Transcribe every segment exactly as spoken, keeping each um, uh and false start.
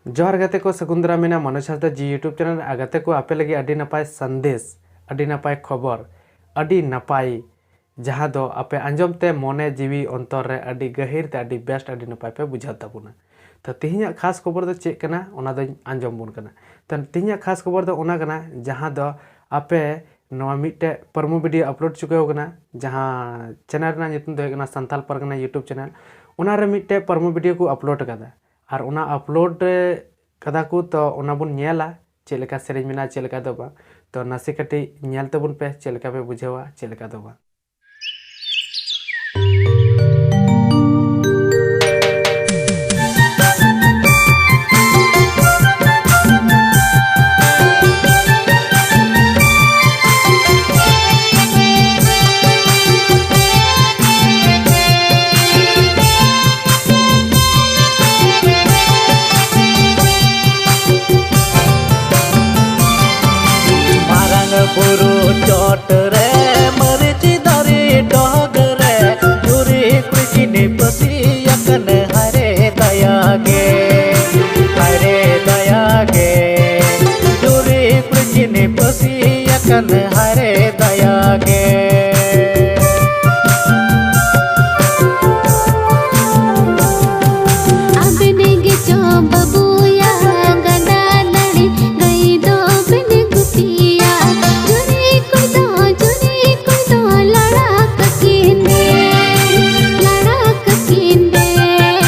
ᱡᱚᱦᱟᱨ ᱜᱟᱛᱮ ᱠᱚ, ᱥᱟᱹᱜᱩᱱ ᱫᱟᱨᱟᱢ ᱢᱮᱱᱟᱜᱼᱟ ᱢᱟᱱᱚᱥ ᱦᱟᱸᱥᱫᱟ ᱡᱤ YouTube ᱪᱮᱱᱮᱞ᱾ ᱟᱨ ᱜᱟᱛᱮ ᱠᱚ, ᱟᱯᱮ ᱞᱟᱹᱜᱤᱫ ᱟᱹᱰᱤ ᱱᱟᱯᱟᱭ ᱥᱟᱸᱫᱮᱥ, ᱟᱹᱰᱤ ᱱᱟᱯᱟᱭ ᱠᱷᱚᱵᱚᱨ, ᱟᱹᱰᱤ ᱱᱟᱯᱟᱭ, ᱡᱟᱦᱟᱸ ᱫᱚ ᱟᱯᱮ ᱟᱸᱡᱚᱢ ᱛᱮ ᱢᱚᱱᱮ ᱡᱤᱣᱤ ᱚᱱᱛᱚᱨ ᱨᱮ ᱟᱹᱰᱤ ᱜᱟᱹᱦᱤᱨ ᱛᱮ ᱟᱹᱰᱤ ᱵᱮᱥ, ᱟᱹᱰᱤ ᱱᱟᱯᱟᱭ ᱯᱮ ᱵᱩᱡᱷᱟᱹᱣ ᱛᱟᱵᱚᱱᱟ᱾ ᱛᱚ, ᱛᱮᱦᱮᱧᱟᱜ ᱠᱷᱟᱥ ᱠᱷᱚᱵᱚᱨ ᱫᱚ ᱪᱮᱫ ᱠᱟᱱᱟ, ᱚᱱᱟ ᱫᱚᱧ ᱟᱸᱡᱚᱢ ᱵᱚᱱ ᱠᱟᱱᱟ᱾ ᱛᱚ, ᱛᱮᱦᱮᱧᱟᱜ ᱠᱷᱟᱥ ᱠᱷᱚᱵᱚᱨ ᱫᱚ ᱚᱱᱟ ᱠᱟᱱᱟ, ᱡᱟᱦᱟᱸ ᱫᱚ ᱟᱯᱮ ᱱᱚᱣᱟ ᱢᱤᱫᱴᱮᱡ promo video upload ᱪᱩᱠᱟᱹᱣ ᱠᱟᱱᱟ, ᱡᱟᱦᱟᱸ ᱪᱮᱱᱮᱞ ᱨᱮᱱᱟᱜ ᱧᱩᱛᱩᱢ ᱫᱚ ᱦᱩᱭᱩᱜ ᱠᱟᱱᱟ ᱥᱟᱱᱛᱟᱞ ᱯᱟᱨᱜᱟᱱᱟ YouTube ᱪᱮᱱᱮᱞ᱾ ᱚᱱᱟ ᱨᱮ ᱢᱤᱫᱴᱮᱡ promo video ᱠᱚ upload ᱟᱠᱟᱫᱟ, ᱟᱨ ᱚᱱᱟ upload ᱠᱟᱫᱟ ᱠᱚ᱾ ᱛᱚ, ᱚᱱᱟ ᱵᱚᱱ ᱧᱮᱞᱟ, ᱪᱮᱫ ᱞᱮᱠᱟ ᱥᱮᱨᱮᱧ ᱢᱮᱱᱟᱜᱼᱟ, ᱪᱮᱫ ᱞᱮᱠᱟ ᱫᱚ ᱵᱟᱝ᱾ ᱛᱚ, ᱱᱟᱥᱮ ᱠᱟᱹᱴᱤᱡ ᱧᱮᱞ ᱛᱟᱵᱚᱱ ᱯᱮ, ᱪᱮᱫ ᱞᱮᱠᱟ ᱯᱮ ᱵᱩᱡᱷᱟᱹᱣᱟ, ᱪᱮᱫ ᱞᱮᱠᱟ ᱫᱚ ᱵᱟᱝ᱾ ᱢᱟᱨᱟᱝ ᱵᱩᱨᱩ ᱪᱚᱴ ᱨᱮ ᱢᱟᱹᱨᱤᱪ ᱫᱟᱨᱮ ᱰᱚᱜᱽ ᱨᱮ ᱡᱩᱨᱤ ᱠᱩᱲᱤ ᱠᱤᱱ ᱯᱟᱹᱥᱤ ᱟᱠᱟᱱ, ᱦᱟᱭᱨᱮ ᱫᱟᱭᱟ ᱜᱮ, ᱦᱟᱭᱨᱮ ᱫᱟᱭᱟ ᱜᱮ, ᱡᱩᱨᱤ ᱠᱩᱲᱤ ᱠᱤᱱ ᱯᱟᱹᱥᱤ ᱟᱠᱟᱱ, ᱦᱟᱭᱨᱮ ᱫᱟᱭᱟ ᱜᱮ᱾ ᱟᱵᱮᱱ ᱜᱮᱪᱚ ᱵᱟᱹᱵᱩᱭᱟ ᱜᱟᱰᱟ ᱱᱟᱹᱲᱤ, ᱜᱟᱹᱭ ᱫᱚ ᱵᱮᱱ ᱜᱩᱯᱤᱭᱟ᱾ ᱡᱩᱨᱤ ᱠᱚᱫᱚ, ᱡᱩᱨᱤ ᱠᱚᱫᱚ ᱞᱟᱲᱟ ᱠᱟᱹᱠᱤᱱ ᱵᱮᱱ, ᱞᱟᱲᱟ ᱠᱟᱹᱠᱤᱱ ᱵᱮᱱ᱾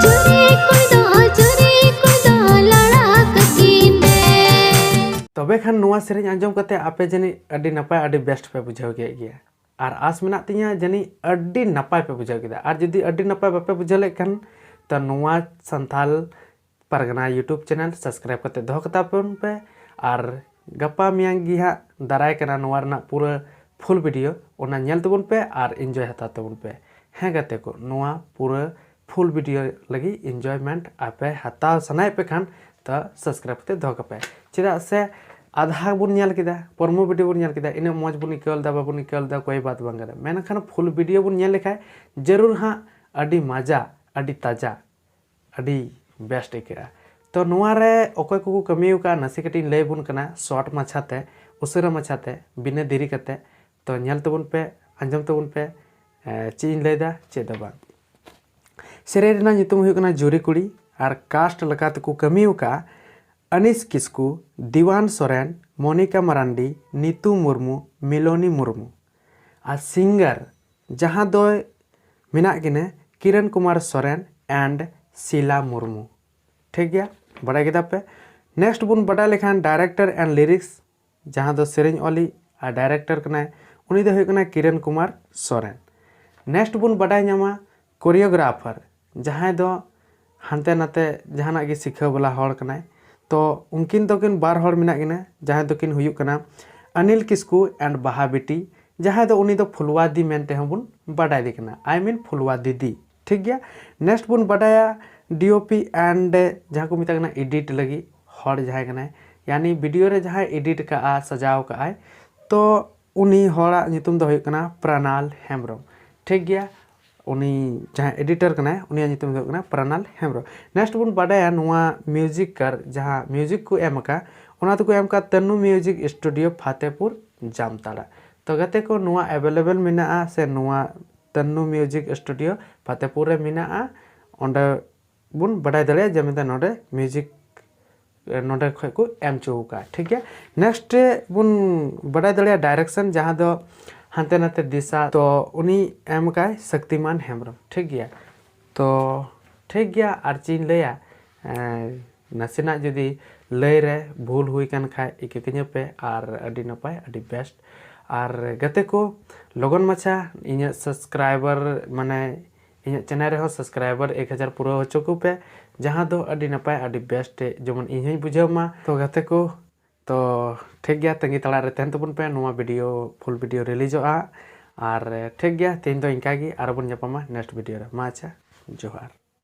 ᱡᱩᱨᱤ ᱠᱚᱫᱚ, ᱡᱩᱨᱤ ᱠᱚᱫᱚ ᱞᱟᱲᱟ ᱠᱟᱹᱠᱤᱱ ᱵᱮᱱ᱾ ᱛᱚᱵᱮ ᱠᱷᱟᱱ ᱱᱚᱣᱟ ᱥᱮᱨᱮᱧ ᱟᱸᱡᱚᱢ ᱠᱟᱛᱮ ᱟᱯᱮ ᱡᱟᱹᱱᱤᱡ ᱟᱹᱰᱤ ᱱᱟᱯᱟᱭ, ᱟᱹᱰᱤ best ᱯᱮ ᱵᱩᱡᱷᱟᱹᱣ ᱠᱮᱫ ᱜᱮᱭᱟ᱾ ᱟᱨ ᱟᱥ ᱢᱮᱱᱟᱜ ᱛᱤᱧᱟᱹ ᱡᱟᱹᱱᱤᱡ ᱟᱹᱰᱤ ᱱᱟᱯᱟᱭ ᱯᱮ ᱵᱩᱡᱷᱟᱹᱣ ᱠᱮᱫᱟ᱾ ᱟᱨ ᱡᱩᱫᱤ ᱟᱹᱰᱤ ᱱᱟᱯᱟᱭ ᱵᱟᱯᱮ ᱵᱩᱡᱷᱟᱹᱣ ᱞᱮᱫ ᱠᱷᱟᱱ, ᱛᱚ ᱱᱚᱣᱟ ᱥᱟᱱᱛᱟᱞ ᱯᱟᱨᱜᱟᱱᱟ YouTube ᱪᱮᱱᱮᱞ subscribe ᱠᱟᱛᱮ ᱫᱚᱦᱚ ᱠᱟᱛᱟ ᱵᱚᱱ ᱯᱮ᱾ ᱟᱨ ᱜᱟᱯᱟ ᱢᱮᱭᱟᱝ ᱜᱮ ᱦᱟᱸᱜ ᱫᱟᱨᱟᱭ ᱠᱟᱱᱟ ᱱᱚᱣᱟ ᱨᱮᱱᱟᱜ ᱯᱩᱨᱟᱹ full video, ᱚᱱᱟ ᱧᱮᱞ ᱛᱟᱵᱚᱱ ᱯᱮ ᱟᱨ enjoy ᱦᱟᱛᱟᱣ ᱛᱟᱵᱚᱱ ᱯᱮ᱾ ᱦᱮᱸ ᱜᱟᱛᱮ ᱠᱚ, ᱱᱚᱣᱟ ᱯᱩᱨᱟᱹ full video ᱞᱟᱹᱜᱤᱫ enjoyment ᱟᱯᱮ ᱦᱟᱛᱟᱣ ᱥᱟᱱᱟᱭᱮᱫ ᱯᱮ ᱠᱷᱟᱱ, ᱛᱚ subscribe ᱠᱟᱛᱮ ᱫᱚᱦᱚ ᱠᱟᱯᱮ᱾ ᱪᱮᱫᱟᱜ ᱥᱮ ᱟᱫᱷᱟ ᱵᱚᱱ ᱧᱮᱞ ᱠᱮᱫᱟ, promo video ᱵᱚᱱ ᱧᱮᱞ ᱠᱮᱫᱟ, ᱤᱱᱟᱹᱜ ᱢᱚᱡᱽ ᱵᱚᱱ ᱟᱹᱭᱠᱟᱹᱣ ᱞᱮᱫᱟ, ᱵᱟᱵᱚᱱ ᱟᱹᱭᱠᱟᱹᱣ ᱞᱮᱫᱟ, ᱠᱳᱭ ᱵᱟᱛ ᱵᱟᱝ ᱠᱟᱱᱟ᱾ ᱢᱮᱱᱠᱷᱟᱱ full video ᱵᱚᱱ ᱧᱮᱞ ᱞᱮᱠᱷᱟᱡ ᱡᱟᱹᱨᱩᱲ ᱦᱟᱸᱜ ᱟᱹᱰᱤ ᱢᱟᱡᱟ, ᱟᱹᱰᱤ ᱛᱟᱡᱟ, ᱟᱹᱰᱤ best ᱟᱹᱭᱠᱟᱹᱜᱼᱟ᱾ ᱛᱚ ᱱᱚᱣᱟ ᱨᱮ ᱚᱠᱚᱭ ᱠᱚᱠᱚ ᱠᱟᱹᱢᱤ ᱟᱠᱟᱫᱼᱟ, ᱱᱟᱥᱮ ᱠᱟᱹᱴᱤᱡ ᱤᱧ ᱞᱟᱹᱭ ᱟᱵᱚᱱ ᱠᱟᱱᱟ ᱥᱚᱨᱴ ᱢᱟᱪᱷᱟᱛᱮ, ᱩᱥᱟᱹᱨᱟ ᱢᱟᱪᱷᱟᱛᱮ, ᱵᱤᱱᱟᱹ ᱫᱮᱨᱤ ᱠᱟᱛᱮ᱾ ᱛᱚ ᱧᱮᱞ ᱛᱟᱵᱚᱱ ᱯᱮ, ᱟᱸᱡᱚᱢ ᱛᱟᱵᱚᱱ ᱯᱮ, ᱮ, ᱪᱮᱫ ᱤᱧ ᱞᱟᱹᱭᱫᱟ, ᱪᱮᱫ ᱫᱚ ᱵᱟᱝ᱾ ᱥᱮᱨᱮᱧ ᱨᱮᱱᱟᱜ ᱧᱩᱛᱩᱢ ᱦᱩᱭᱩᱜ ᱠᱟᱱᱟ ᱡᱩᱨᱤ ᱠᱩᱲᱤ᱾ ᱟᱨ ᱠᱟᱥᱴ ᱞᱮᱠᱟ ᱛᱮᱠᱚ ᱠᱟᱹᱢᱤ ᱟᱠᱟᱫᱼᱟ ᱟᱱᱤᱥ ᱠᱤᱥᱠᱩ, ᱫᱤᱣᱟᱱ ᱥᱚᱨᱮᱱ, ᱢᱚᱱᱤᱠᱟ ᱢᱟᱨᱟᱱᱰᱤ, ᱱᱤᱛᱩ ᱢᱩᱨᱢᱩ, ᱢᱤᱞᱚᱱᱤ ᱢᱩᱨᱢᱩ᱾ ᱟᱨ ᱥᱤᱝᱜᱟᱨ ᱡᱟᱦᱟᱸ ᱫᱚ ᱢᱮᱱᱟᱜ ᱠᱤᱱᱟᱹ ᱠᱤᱨᱚᱱ ᱠᱩᱢᱟᱨ ᱥᱚᱨᱮᱱ and ᱥᱤᱞᱟ ᱢᱩᱨᱢᱩ᱾ ᱴᱷᱤᱠ ᱜᱮᱭᱟ, ᱵᱟᱰᱟᱭ ᱠᱮᱫᱟ ᱯᱮ᱾ ᱱᱮᱠᱥᱴ ᱵᱚᱱ ᱵᱟᱰᱟᱭ ᱞᱮᱠᱷᱟᱱ ᱰᱟᱭᱨᱮᱠᱴᱚᱨ and ᱞᱤᱨᱤᱠᱥ, ᱡᱟᱦᱟᱸ ᱫᱚ ᱥᱮᱨᱮᱧ ᱚᱞᱤᱡ ᱟᱨ ᱰᱟᱭᱨᱮᱠᱴᱚᱨ ᱠᱟᱱᱟᱭ, ᱩᱱᱤ ᱫᱚ ᱦᱩᱭᱩᱜ ᱠᱟᱱᱟ ᱠᱤᱨᱚᱱ ᱠᱩᱢᱟᱨ ᱥᱚᱨᱮᱱ᱾ ᱱᱮᱠᱥᱴ ᱵᱚᱱ ᱵᱟᱰᱟᱭ ᱧᱟᱢᱟ ᱠᱳᱨᱤᱭᱳᱜᱨᱟᱯᱷᱟᱨ, ᱡᱟᱦᱟᱸᱭ ᱫᱚ ᱦᱟᱱᱛᱮ ᱱᱟᱛᱮ ᱡᱟᱦᱟᱱᱟᱜ ᱜᱮ ᱥᱤᱠᱷᱟᱹᱣ ᱵᱟᱞᱟ ᱦᱚᱲ ᱠᱟᱱᱟᱭ᱾ ᱛᱚ ᱩᱱᱠᱤᱱ ᱫᱚᱠᱤᱱ ᱵᱟᱨ ᱦᱚᱲ ᱢᱮᱱᱟᱜ ᱠᱤᱱᱟ, ᱡᱟᱦᱟᱸᱭ ᱫᱚᱠᱤᱱ ᱦᱩᱭᱩᱜ ᱠᱟᱱᱟ ᱟᱱᱤᱞ ᱠᱤᱥᱠᱩ and ᱵᱟᱦᱟ ᱵᱤᱴᱤ, ᱡᱟᱦᱟᱸᱭ ᱫᱚ ᱩᱱᱤ ᱫᱚ ᱯᱷᱩᱞᱣᱟ ᱫᱤ ᱢᱮᱱᱛᱮ ᱦᱚᱸᱵᱚᱱ ᱵᱟᱰᱟᱭᱮᱫᱮ ᱠᱟᱱᱟ, I mean ᱯᱷᱩᱞᱣᱟ ᱫᱤᱫᱤ᱾ ᱴᱷᱤᱠ ᱜᱮᱭᱟ, ᱱᱮᱠᱥᱴ ᱵᱚᱱ ᱵᱟᱰᱟᱭᱟ ᱰᱤ ᱳ ᱯᱤ and ᱡᱟᱦᱟᱸ ᱠᱚ ᱢᱮᱛᱟᱜ ᱠᱟᱱᱟ ᱮᱰᱤᱴ ᱞᱟᱹᱜᱤᱫ ᱦᱚᱲ ᱡᱟᱦᱟᱸᱭ ᱠᱟᱱᱟᱭ, ᱭᱟᱱᱤ ᱵᱷᱤᱰᱤᱭᱳ ᱨᱮ ᱡᱟᱦᱟᱸᱭ ᱮᱰᱤᱴ ᱠᱟᱜᱼᱟ, ᱥᱟᱡᱟᱣ ᱠᱟᱜᱼᱟᱭ, ᱛᱚ ᱩᱱᱤ ᱦᱚᱲᱟᱜ ᱧᱩᱛᱩᱢ ᱫᱚ ᱦᱩᱭᱩᱜ ᱠᱟᱱᱟ ᱯᱨᱟᱱᱟᱞ ᱦᱮᱢᱵᱨᱚᱢ᱾ ᱴᱷᱤᱠ ᱜᱮᱭᱟ, ᱩᱱᱤ ᱡᱟᱦᱟᱸᱭ ᱮᱰᱤᱴᱚᱨ ᱠᱟᱱᱟᱭ, ᱩᱱᱤᱭᱟᱜ ᱧᱩᱛᱩᱢ ᱫᱚ ᱦᱩᱭᱩᱜ ᱠᱟᱱᱟ ᱯᱨᱟᱱᱟᱞ ᱦᱮᱢᱵᱨᱚᱢ᱾ ᱱᱮᱠᱥᱴ ᱵᱚᱱ ᱵᱟᱰᱟᱭᱟ ᱱᱚᱣᱟ ᱢᱤᱭᱩᱡᱤᱠ ᱠᱟᱨ, ᱡᱟᱦᱟᱸ ᱢᱤᱭᱩᱡᱤᱠ ᱠᱚ ᱮᱢ ᱟᱠᱟᱫ, ᱚᱱᱟ ᱫᱚᱠᱚ ᱮᱢ ᱟᱠᱟᱫ ᱛᱟᱱᱱᱩ ᱢᱤᱭᱩᱡᱤᱠ ᱥᱴᱩᱰᱤᱭᱳ ᱯᱷᱟᱛᱮᱯᱩᱨ ᱡᱟᱢᱛᱟᱲᱟ᱾ ᱛᱚ ᱜᱟᱛᱮ ᱠᱚ, ᱱᱚᱣᱟ ᱮᱵᱮᱞᱮᱵᱮᱞ ᱢᱮᱱᱟᱜᱼᱟ ᱥᱮ ᱱᱚᱣᱟ ᱛᱟᱱᱱᱩ ᱢᱤᱭᱩᱡᱤᱠ ᱥᱴᱩᱰᱤᱭᱳ ᱯᱷᱟᱛᱮᱯᱩᱨ ᱨᱮ ᱢᱮᱱᱟᱜᱼᱟ, ᱚᱸᱰᱮ ᱵᱚᱱ ᱵᱟᱰᱟᱭ ᱫᱟᱲᱮᱭᱟᱜᱼᱟ ᱡᱮ ᱢᱮᱱᱛᱮ ᱱᱚᱰᱮ ᱢᱤᱭᱩᱡᱤᱠ, ᱮ, ᱱᱚᱰᱮ ᱠᱷᱚᱡ ᱠᱚ ᱮᱢ ᱦᱚᱪᱚ ᱟᱠᱟᱫᱼᱟ᱾ ᱴᱷᱤᱠ ᱜᱮᱭᱟ, ᱱᱮᱠᱥᱴ ᱵᱚᱱ ᱵᱟᱰᱟᱭ ᱫᱟᱲᱮᱭᱟᱜᱼᱟ ᱰᱟᱭᱨᱮᱠᱥᱚᱱ, ᱡᱟᱦᱟᱸ ᱫᱚ ᱦᱟᱱᱛᱮ ᱱᱟᱛᱮ ᱫᱤᱥᱟ, ᱛᱚ ᱩᱱᱤ ᱮᱢ ᱟᱠᱟᱭ ᱥᱚᱠᱛᱤᱢᱟᱱ ᱦᱮᱢᱵᱨᱚᱢ᱾ ᱴᱷᱤᱠ ᱜᱮᱭᱟ, ᱛᱚ ᱴᱷᱤᱠ ᱜᱮᱭᱟ, ᱟᱨ ᱪᱮᱫ ᱤᱧ ᱞᱟᱹᱭᱟ, ᱮ, ᱱᱟᱥᱮᱱᱟᱜ ᱡᱩᱫᱤ ᱞᱟᱹᱭ ᱨᱮ ᱵᱷᱩᱞ ᱦᱩᱭ ᱠᱟᱱ ᱠᱷᱟᱡ ᱤᱠᱟᱹ ᱠᱟᱹᱧᱟᱹ ᱯᱮ, ᱟᱨ ᱟᱹᱰᱤ ᱱᱟᱯᱟᱭ, ᱟᱹᱰᱤ ᱵᱮᱥᱴ᱾ ᱟᱨ ᱜᱟᱛᱮ ᱠᱚ, ᱞᱚᱜᱚᱱ ᱢᱟᱪᱷᱟ ᱤᱧᱟᱹᱜ ᱥᱟᱵᱥᱠᱨᱟᱭᱵᱟᱨ, ᱢᱟᱱᱮ ᱤᱧᱟᱹᱜ ᱪᱮᱱᱮᱞ ᱨᱮᱦᱚᱸ ᱥᱟᱵᱥᱠᱨᱟᱭᱵᱟᱨ ᱮᱠ ᱦᱟᱡᱟᱨ ᱯᱩᱨᱟᱹᱣ ᱦᱚᱪᱚ ᱠᱚᱯᱮ, ᱡᱟᱦᱟᱸ ᱫᱚ ᱟᱹᱰᱤ ᱱᱟᱯᱟᱭ, ᱟᱹᱰᱤ ᱵᱮᱥᱴ ᱡᱮᱢᱚᱱ ᱤᱧ ᱦᱚᱸᱧ ᱵᱩᱡᱷᱟᱹᱣ ᱢᱟ᱾ ᱛᱚ ᱜᱟᱛᱮ ᱠᱚ, ᱛᱚ ᱴᱷᱤᱠ ᱜᱮᱭᱟ, ᱛᱟᱺᱜᱤ ᱛᱟᱲᱟᱜ ᱨᱮ ᱛᱟᱦᱮᱱ ᱛᱟᱵᱚᱱ ᱯᱮ, ᱱᱚᱣᱟ ᱵᱷᱤᱰᱤᱭᱳ, ᱯᱷᱩᱞ ᱵᱷᱤᱰᱤᱭᱳ ᱨᱤᱞᱤᱡᱚᱜᱼᱟ᱾ ᱟᱨ ᱴᱷᱤᱠ ᱜᱮᱭᱟ, ᱛᱮᱦᱮᱧ ᱫᱚ ᱤᱱᱠᱟ ᱜᱮ, ᱟᱨᱚ ᱵᱚᱱ ᱧᱟᱯᱟᱢᱟ ᱱᱮᱠᱥᱴ ᱵᱷᱤᱰᱤᱭᱳ ᱨᱮ᱾ ᱢᱟ ᱟᱪᱪᱷᱟ, ᱡᱚᱦᱟᱨ᱾